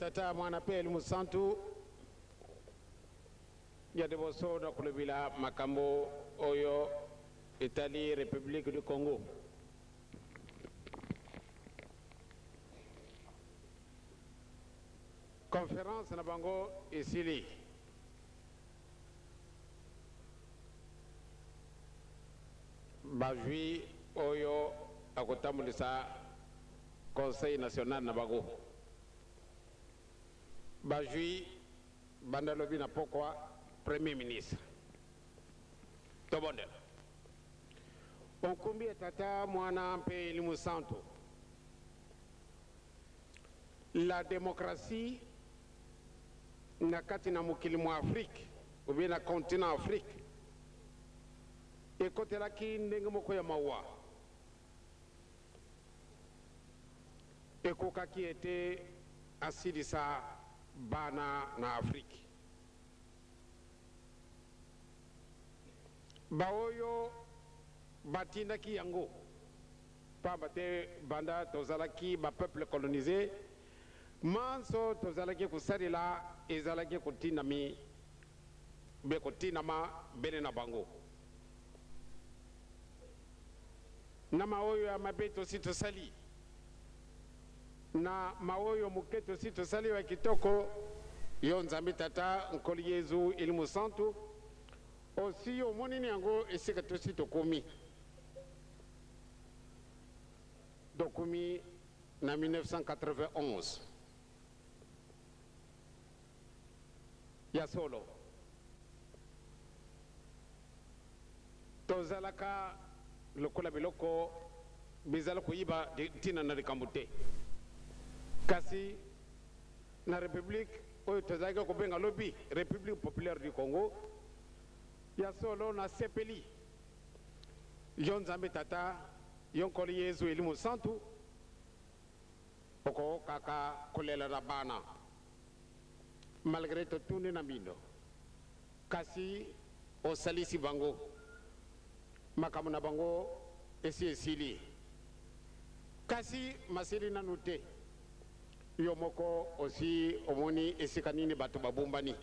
Tata, Mwana mpe Elimo Santu, ya liboso na kolobela makambo oyo etali Republique du Congo. Conference na bango esili. Bazwi oyo akotambulisa Conseil national na bango. Bazwi banda lobi na pokwa Premier ministre. Tobondela. Onkumbi ya Tata, Mwana mpe Elimo Santu. La democratie na kati na mokili mwa Afrique ou bien na continent Afrique ekotelaki ndenge moko ya mawa. Ekokaki ete asilisa bana na Afrique. Baoyo batindaki yango, pamba te banda tozalaki ba peuple colonise, manso tozalaki kosalela ezalaki kotindami be kotindama bene na bango. Na maoyo ya mabe tosi tosali, na maoyo moke tosi tosali ya kitoko, yo Nzambe Tata, Nkolo Yezu, Elimo Santu, osi omonini yango esika tosi tokomi. Tokomi na 1991. Ya solo, tozalaka lokola biloko bizali koyiba ntina na likambo te. Kasi na Republique oyo tozalaki kobenga lobi Republique populaire du Congo, ya solo nasepeli yo Nzambe Tata, yo Nkolo Yezu Elimo Santu, Okokaka kolela na bana malgre totuni na mino kasi osalisi bango makambo na bango esi esili kasi masili nanu te yo moko osi omoni esika nini bato babombani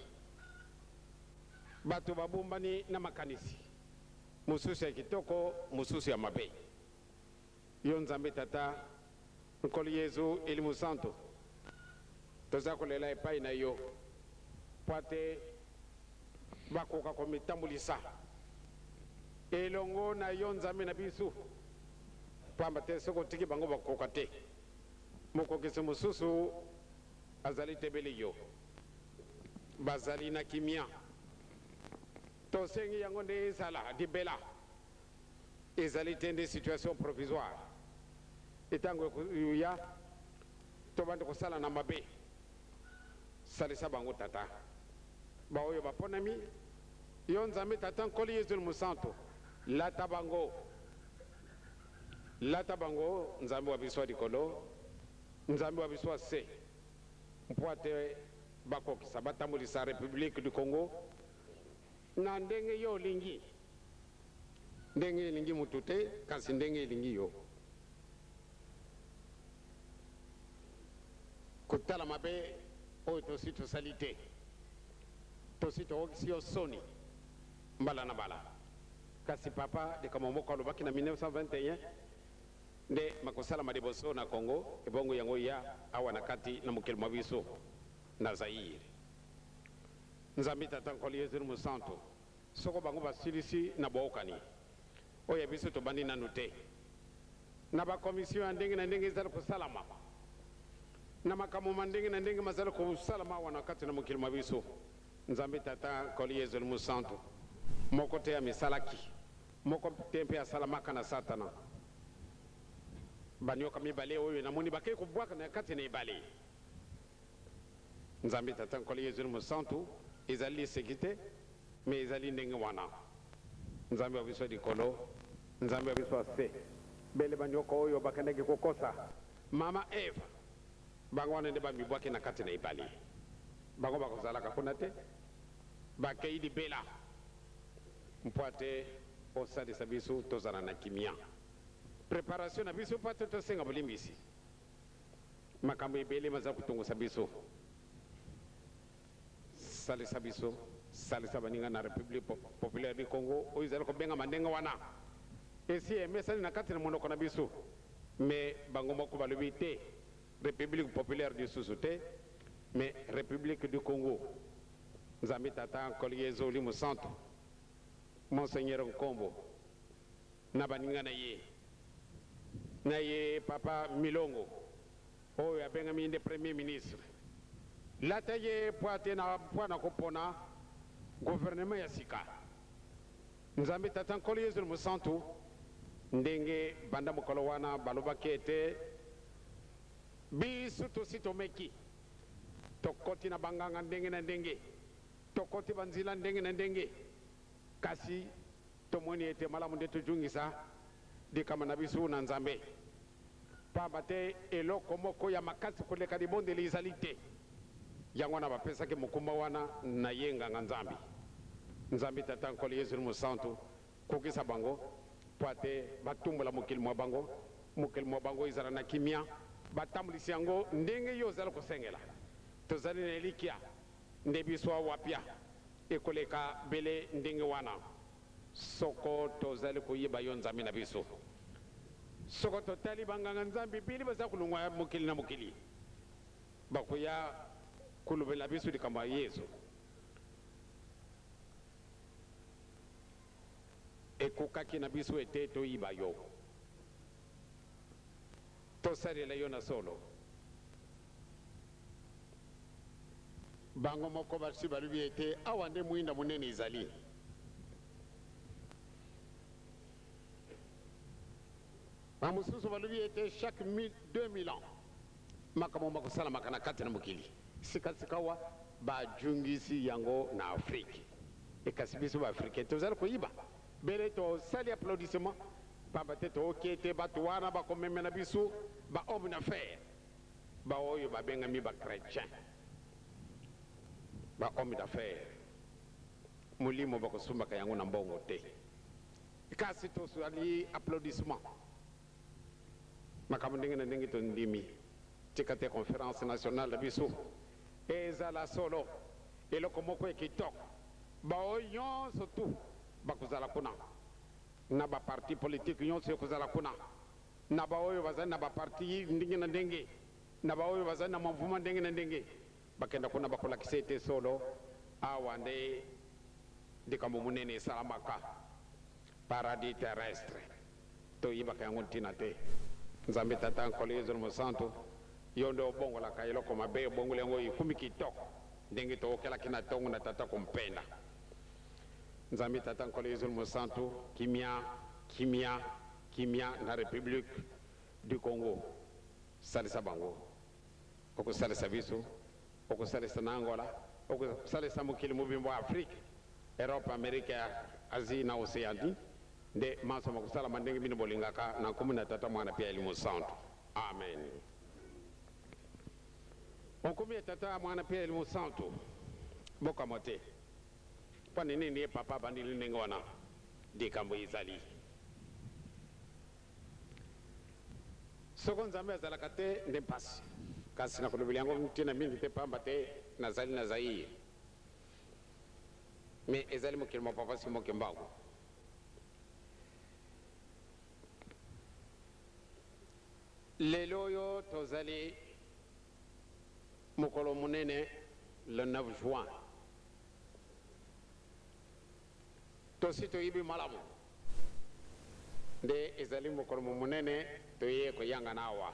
bato babombani na makanisi mosusu ya kitoko mosusu ya mabe. Yo Nzambe Tata, Nkolo Yezu, Elimo Santu, toza kolela epai na yo mpo ate bakoka komitambulisa elongo na yo Nzambe na bisu, pamba te soki otiki bango bakoka te. Mokokisi mosusu azali te bele yo. Bazali na kimia. Tosengi yango nde ezala libela. Ezali te nde situation provisoire. Etango ekoya tobandi kosala na mabe. Salisa bango Tata. Baoyo baponami, yo Nzambe Tata Nkolo Yezu Mosantu, lata bango. Lata bango Nzambe wa biso wa likolo, Nzambe wa biso wa se, mpo ate bakokisa, batambolisa Republique du Congo na ndenge yo olingi. Ndenge elingi mutu te, kasi ndenge elingi yo. Kotala mabe oyo tosi tosali te. Tosi tookisi yo soni mbala na mbala. Kasi Papa, likambo moko alobaki na 1921 nde makosalama liboso na Congo, ebongo yango ya awa na kati na mokili mwa biso na Zaïre. Nzambe Tata Nkolo Yezu Mosantu. Soko bango basilisi na bookani, oyo ya biso tobandi nanu te. Na ba commission ya ndenge na ndenge ezali kosalama, na makambo ma ndenge na ndenge mazali kosalama awa na kati na mokili mwa biso, Nzambe Tata, Nkolo Yezu Mosantu, moko te amisalaki, moko te mpe asalamaka na Satana. Banyoka mibale oyo namoni bakei kobwaka na kati na ebale. Nzambe Tata Nkolo Yezu Mosantu, ezali liseki te, mais ezali ndenge wana. Nzambe wa biso ya likolo, Nzambe wa biso ya se, bele banyoka oyo bakendaki kokosa mama Eva, bango wana nde bamibwaki na kati na ebale. Bango bakozalaka kuna te, bakei libela. Mpo ate osalisa biso tozala na kimia. Preparation na biso mpo ate tosenga bolimbisi. Makambo ebele maza kotungusa biso. Salisa biso, salisa baninga na Republique Populaire du Congo oyo ezali kobengama ndenge wana. Esi emesani na kati na monoko na biso, mais bango moko balobi te Republique Populaire lisusu te, mais Republique du Congo. Nzambe Tata, Nkolo Yezu Molimo Santu, Monseigneur Nkombo na baninga na ye, na ye Papa Milongo oyo abengami nde Premier ministre, lata ye pwa te na pwa na kopona gouvernement ya sika. Nzambe Tata Nkolo Yezu Mosantu, ndenge banda mokolo wana balobaki ete biso tosi tomeki, tokoti na banganga ndenge na ndenge, tokoti banzila ndenge na ndenge, kasi tomoni ete malamu nde tozongisa likambo na biso na Nzambe, pamba te eloko moko ya makasi koleka libondeli ezali te. Yango wana bapesaki mokumba wana na ye nganga Nzambe. Nzambe Tata Nkolo Yezu Mosantu, kokisa bango po ete batumbola mokili mwa bango, mokili mwa bango ezala na kimia, batambulisi yango ndenge yo ozali kosengela. Tozali na elikya nde biso awa pia ekoleka bele ndenge wana, soko tozali koyeba yo Nzambe na biso. Soko totali banganga Nzambe bele baza kolongwa mokili na mokili, bakoya kolobela biso likambo ya Yezu. Ekokaki na biso ete toyiba yo, tosalela yo na solo. Bango moko basi balobi ete awa nde mwinda monene ezali. Bamosusu balobi ete chaque 2000 ans makambo makosalamaka na kati na mokili. Sikasikawa bajungisi yango na Afrique. Ekasi biso ba Africain tozali koyiba bele, tosali applaudissement pamba te tooki ete bato wana bakomemela biso ba homme d'affaires, baoyo babengami ba chrétien, ba homme d'affaires. Molimo bakosumbaka yango na mbongo te, kasi tosali applaudissement, makambo ndenge na ndenge tondimi. Tika te conférence nationale na biso ezala solo eloko moko ya kitoko. Baoyo nyonso tu bakozala kuna, na baparti politike nyonso ekozala kuna, na baoyo bazali na baparti ndenge na ndenge, na baoyo bazali na mouvement ndenge na ndenge, bakenda kuna, bakolakisa ete solo awa nde likambo monene esalamaka, paradis terrestre. Toyibaka yango ntina te. Nzambe Tata Nkolo Yezu Mosantu, yo nde obongolaka eloko mabe, obongoli yango ekumi kitoko ndenge tookelaki na ntongo na Tata kompenda. Nzambe Tata Nkolo Yezu Mosantu, kimia, kimia, kimia na République du Congo. Salisa bango, okosalisa biso, okosalisa na Angola, okosalisa mokili mobimba wa Afrique, Europe, Amerika, Asie na Océanie, nde manso makosalama ndenge bino bolingaka, na nkombo na Tata, Mwana mpe Elimo Santu. Amen. Nkombo ya Tata, Mwana mpe Elimo Santu, bokamwa te mpo na nini ye papa abandeli ndenge wana. Likambo ezali soko Nzambe azalaka te nde mpasi, kasi nakolobela yango ntina mingi te, pamba te nazali na Zaire, me ezali mokili mwa Papa Simon Kimbangu. Lelo oyo tozali mokolo monene, le 9 juin. Tosi toyibi malamu nde ezali mokolo monene toye koyangana awa,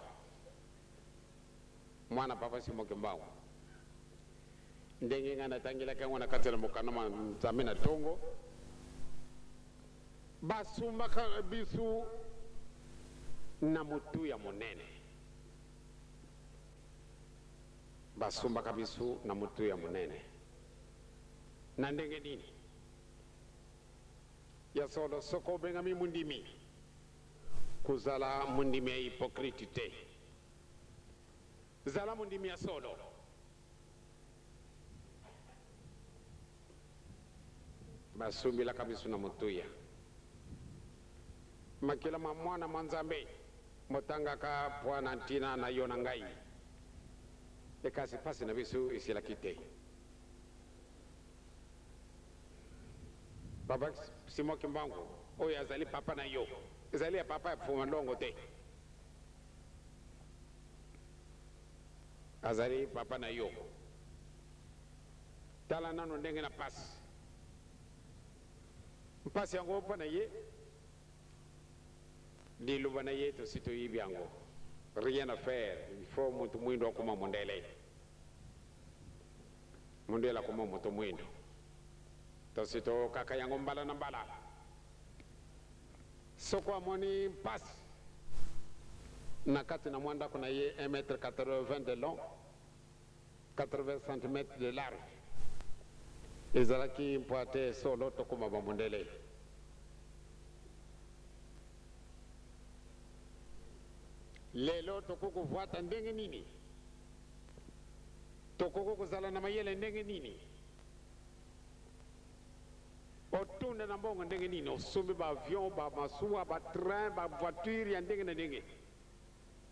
mwana Papa Simon Kimbangu, ndenge ngai natangelaki yango na kati na mokanda mwa Nzambe na ntongo. Basumbaka biso na motuya monene, basumbaka biso na motuya monene na ndenge nini? Ya solo, soko obengami mondimi, kozala mondimi ya hypocrite te, zala mondimi ya solo. Basumbelaka biso na motuya makila ma mwana mwa Nzambe motangaka mpo na ntina na yo na ngai, ekasi mpasi na biso esilaki te. Papa Simon Kimbangu oyo azali papa na yo, ezali ya papa ya Pfuma Ndongo te, azali papa na yo. Tala nano ndenge na pasi, mpasi yango mpo na ye, liloba na ye tosi toyibi yango, rien à faire, il faut moto mwindo akoma mondele, mondele akoma moto mwindo. Tosi toyokaka yango mbala na mbala. Soko amoni mpasi na kati na mwa ndako na ye 1 mètre 80 de long, 80 cm de large, ezalaki mpo ate solo tokoma bamondele. Lelo tokoki kovwata ndenge nini? Tokoki kozala na mayele ndenge nini? Otunda na mbongo ndenge nini? Osombi ba avion, ba masuwa, ba train, ba voiture ya ndenge na ndenge,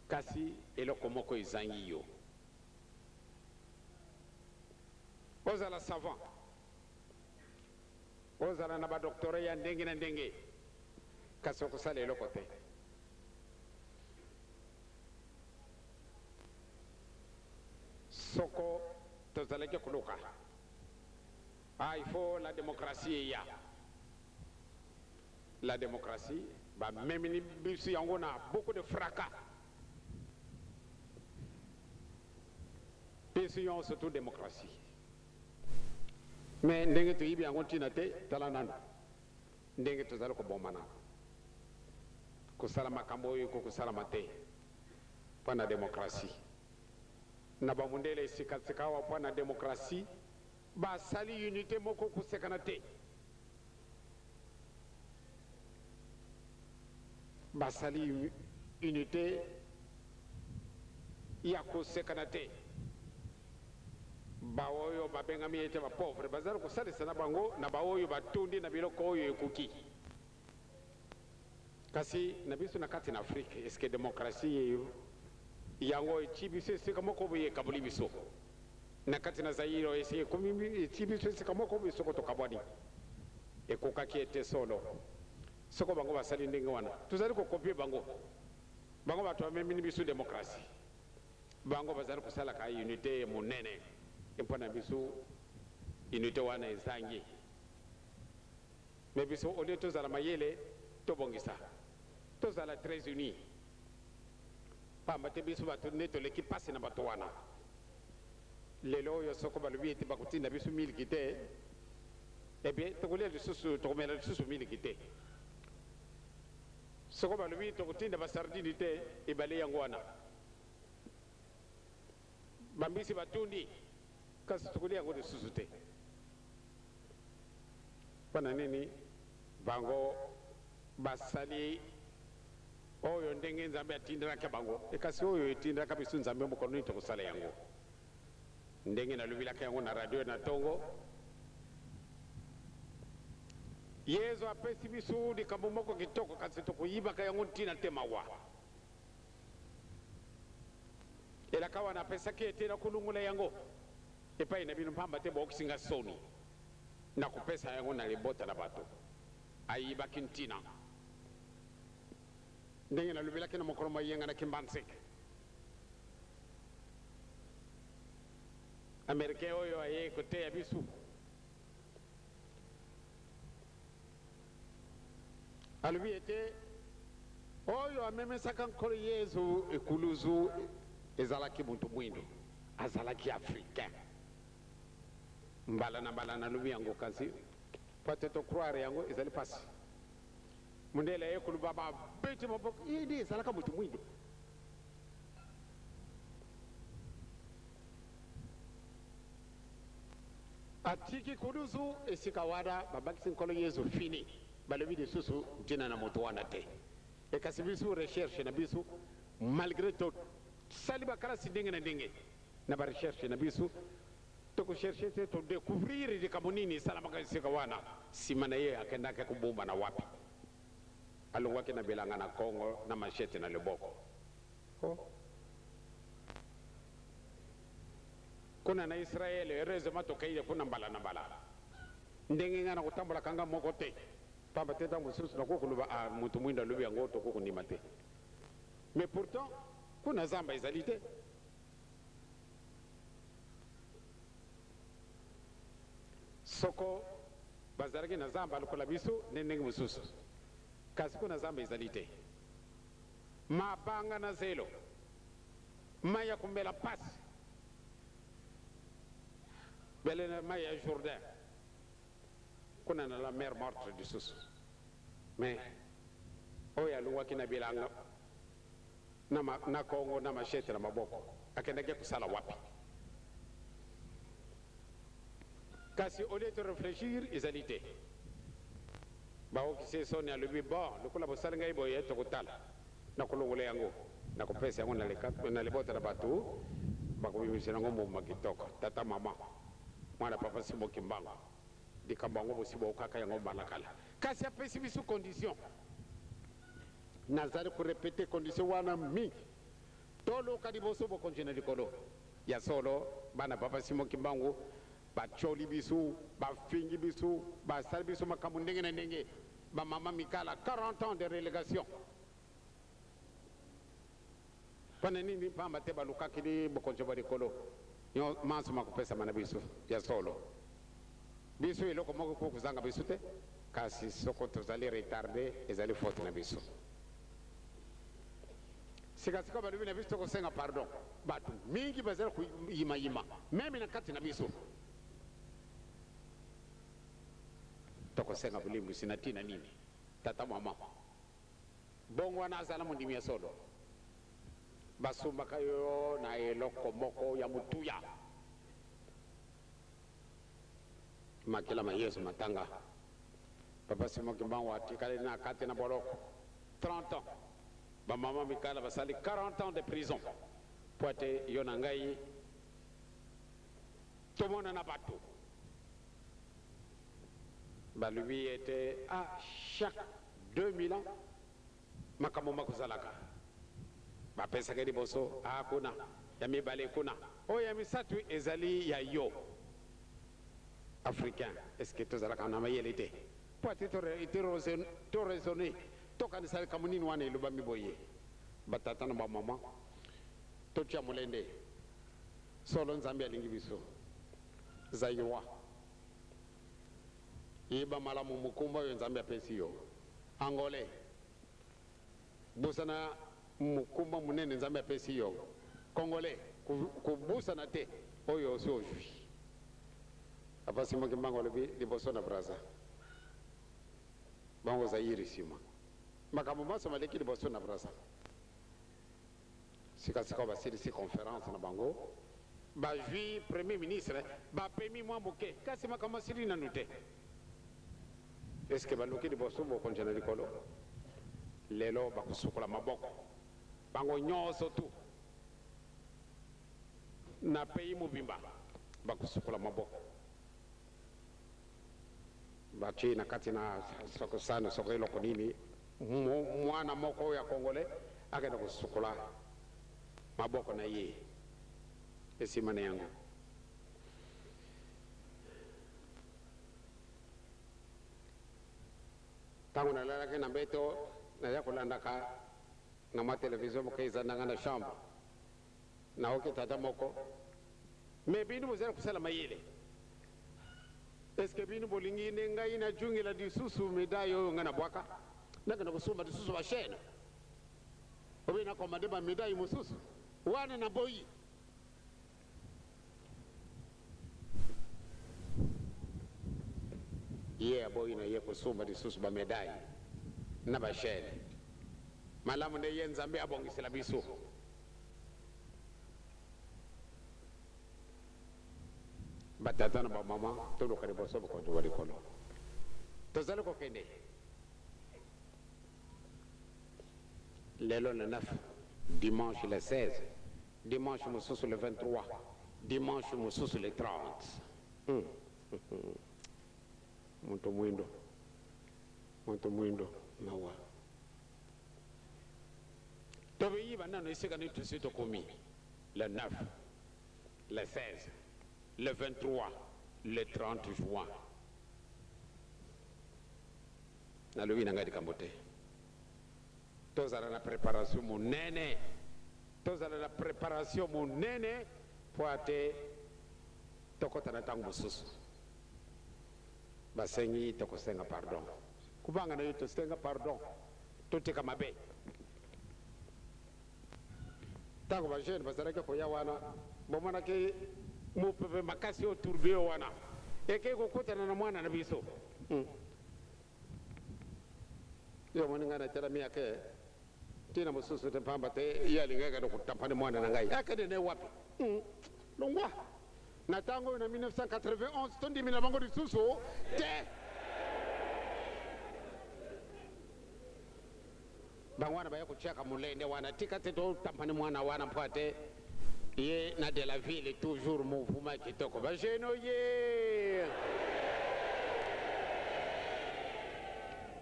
kasi eloko moko ezangi yo. Ozala savant, ozala na ba doctorat ya ndenge na ndenge, kasi okosala eloko te. Soko tozalaki koluka, ah, il faut la démocratie eya. La démocratie bamemini biso yango na beaucoup de fracas. Biso nyonso tu démocratie, mais ndenge toyibi yango ntina te. Tala nano ndenge tozali kobomana, kosala makambo oyo ekokosalama te mpo na démocratie. Na bamundele esikasika awa mpo na démocratie basali unité moko kosekana te, basali unité ya kosekana te. Baoyo babengami ete bapauvre bazali kosalisa na bango na baoyo batundi na biloko oyo ekoki. Kasi na biso na kati na Afrique, est-ce démocratie yango eti biso esika moko boye, ekaboli biso? Na kati na Zaire esi ekomi eti biso esika moko boye, soko tokabwani. Ekokaki ete solo soko bango basali ndenge wana, tozali kocopier bango. Bango bato bamemini biso démocratie, bango bazali kosalaka unité monene mpo na biso. Unité wana ezangi me biso. Au lieu tozala mayele, tobongisa, tozala très unis, pamba te biso bato nde toleki mpasi na bato wana. Lelo oyo soko balobi ete bakotinda biso miliki te, eh bien tokolia lisusu, tokomela lisusu miliki te. Soko balobi tokotinda basardini te, ebale yango wana bambisi batundi, kasi tokolia yango lisusu te. Mpo na nini? Bango basali oyo ndenge Nzambe atindelaka bango, ekasi oyo etindelaka biso Nzambe, mokolo nini tokosala yango? Ndenge nalobilaka yango na radio na ntongo, Yezu apesi biso likambo moko kitoko, kasi tokoyibaka yango ntina te. Mawa. Elaka wana apesaki ete nakolongola yango epai na bino pamba te bookisi nga soni, nakopesa yango na libota na bato. Ayibaki ntina. Ndenge nalobelaki na mokolo mayenga na Kimbanseke, Américain oyo aye koteya biso alobi ete oyo amemesaka Nkolo Yezu ekuluzu ezalaki moto mwindo, azalaki Africain. Mbala na mbala nalobi yango, kasi po ete tocroire yango ezali mpasi. Mondele aye koloba, babeti maboko, ye nde ezalaka moto mwindo. Atiki kuluzu esika wana babakisi Nkolo Yezu, fini. Balobi lisusu ntina na moto wana te. Ekasi biso recherche na biso, malgré tosali bakalasi ndenge na ndenge na barecherche na biso, tokocherche te todécouvrir likambo nini esalamaka esika wana. Nsima na ye akendaki kobomba na wapi? Alongwaki na bilanga na Kongo na machette na loboko. Oh. Kuna na Israele, heureusement tokei kuna mbala na mbala. Ndenge ngai nakotambolaka nga moko te, pamba te ntango mosusu nakoki koloba, ah, moto mwindo alobi yango, tokoki kondima te. Mais pourtant kuna zamba ezali te. Soko bazalaki na zamba lokola biso nde ndenge mosusu, kasi kuna zamba ezali te. Mabanga na zelo, mai ya komela mpasi, bele na mai ya Jourdain, kuna na la mer Morte lisusu. Mais oyo alongwaki na bilanga na, ma, na Congo na machete na maboko, akendaki kosala wapi? Kasi au lieu to reflechir, ezali te. Baokisi ye soni, alobi, bon, lokola bosali ngai boye, tokotala. Nakolongola yango, nakopesa yango na libota na bato, bakobimisela yango mbuma kitoko. Tata, mama, mwana papa Simon Kimbangu, likambo yango bosi bookaka yango mbala kala. Kasi apesi biso condition. Nazali ko repeter condition wana mingi. Toluka liboso bokonzi na likolo. Ya solo, bana papa Simon Kimbangu batioli biso, bafingi biso, basali biso makambo ndenge na ndenge. Ba mama Mikala, 40 ans de relegation. Pona nini? Pamba te balukaki bokonzi bwa likolo. Nyo manso makopesama na biso. Ya solo, biso eloko moko ekoki kozanga biso te, kasi soko tozali retarde, ezali faute na biso. Sikasikoyo balobi na biso tokosenga pardon. Bato mingi bazali koyimayima meme na kati na biso. Tokosenga bolimbisi na ntina nini? Tata, mama, bongo wana azala mondimi ya solo. Basumbaka yo na eloko moko ya motuya. Makila ma Yesu matanga. Papa Simon Kimbangu atikali na kati na boloko 30 ans. Ba mama Mikala basali 40 ans de prison po ete yo na ngai tomona na bato. Balobi ete a chaque 2000 ans makambo makozalaka. Bapesaka liboso a kuna, ya mibale kuna, oyo ya misato ezali ya yo. Africain, est-ce que tozalaka na mayele te? Po ete to raisonner, tokanisa likambo nini wana elobami boye. Batata na bamama, totia molende. Solo Nzambe alingi biso. Zaïrois, yeba malamu mokumba oyo Nzambe apesi yo. Angolais, bosana mokumba monene Nzambe apesi yo. Congolais, kobosana te oyo osi ozwi. Papa Simon Kimbangu alobi liboso na Brazza, bango Zaïre nsima. Makambo manso maleki liboso na Brazza. Sikasika basilisi conference na bango, bazwi premier ministre, bapemi mwa moke, kasi makambo asili nanu te. Eske baluki liboso bokonzi na likolo? Lelo bakosukola maboko bango nyonso tu na pays mobimba, bakosukola maboko, batie na kati na soko sani, soko eloko nini, mwana moko oyo ya congolais akende kosukola maboko na ye esima na yango. Ntango nalalaki na mbeto, naya kolandaka na mwa televizio moko eza nanga na chambre, naoki tata moko: me bino bozali kosala mayele, eske bino bolingi nde ngai najungela lisusu medaille oyo ngai nabwaka, nakende kosomba lisusu bachaîne obe nakomande bamedaille mosusu wana? Naboyi. Ye aboyi na ye kosomba lisusu bamedaille na bachaîne. Malamu nde ye Nzambe abongisela biso. Batata na bamama, toluka liboso bokonzi bwa likolo. Tozali kokende lelo le 9, dimanche le 16, dimanche mosusu le 23, dimanche mosusu le 30. Moto mwindo, moto mwindo, mawa. Tobeyiba nano esika nini tosi tokomi: le 9, le 16, le 23, le 30 juin. Nalobi na ngai likambo te. Tozala na preparation monene, tozala na preparation monene mpo ate tokɔta na ntango mosusu. Basengi tokosenga pardon. Kubanga na yo tosenga pardon, totika mabe. Ntango bajeune bazalaki koya wana, bomonaki mopepe makasi oyo tourbillon wana ekei kokutana na mwana na biso. Yo omoni ngai natelami ake ntina mosusu te, mpamba te ye alingaki kende kotampane mwana na ngai. Akende na ye wapi? Longwa na ntango oyo na 1991, tondimi na bango lisusu te. Bango wana baya kotiaka molende wana, tika te totampane mwana wana mpo ate ye na de la ville toujours mouvement kitoko. Bajeune oye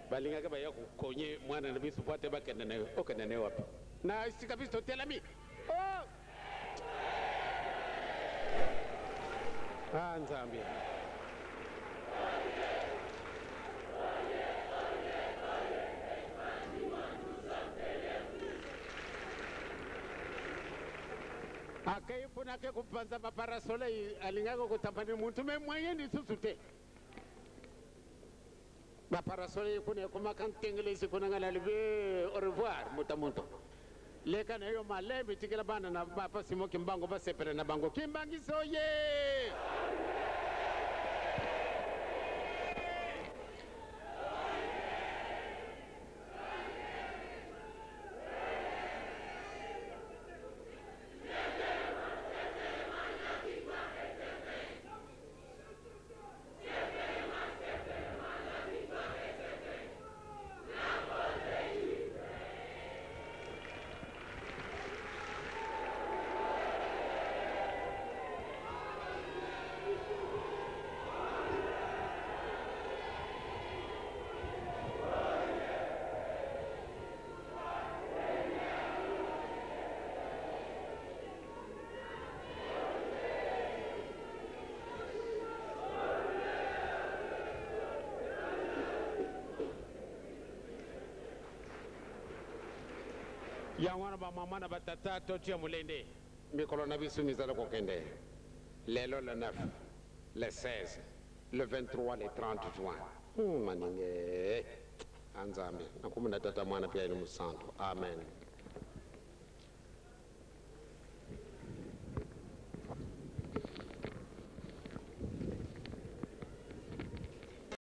balingaki baya kokonye mwana na biso mpo ate bakende na yo. Okende na yo wapi na esika biso totelami? Oh! Ah, Nzambe! Akei kuna ake kopanza baparasoleil, alingaki kotampani muntu me moyen lisusu te. Baparasoleil kuna ekomaka ntengelesi kuna. Ngai nalobi au revoir, moto moto leka na yo malembe, tikela bana na papa Simo Kimbangu basepela na bango. Kimbangiso ye! Yango wana bamama na batata, totia molende. Mikolo na biso mizala kokende. Lelo le 9, le 16, le 23, le 30 juin. Maninge a Nzambe nakumuna Tata, Mwana mpe Aino Mosantu. Amen.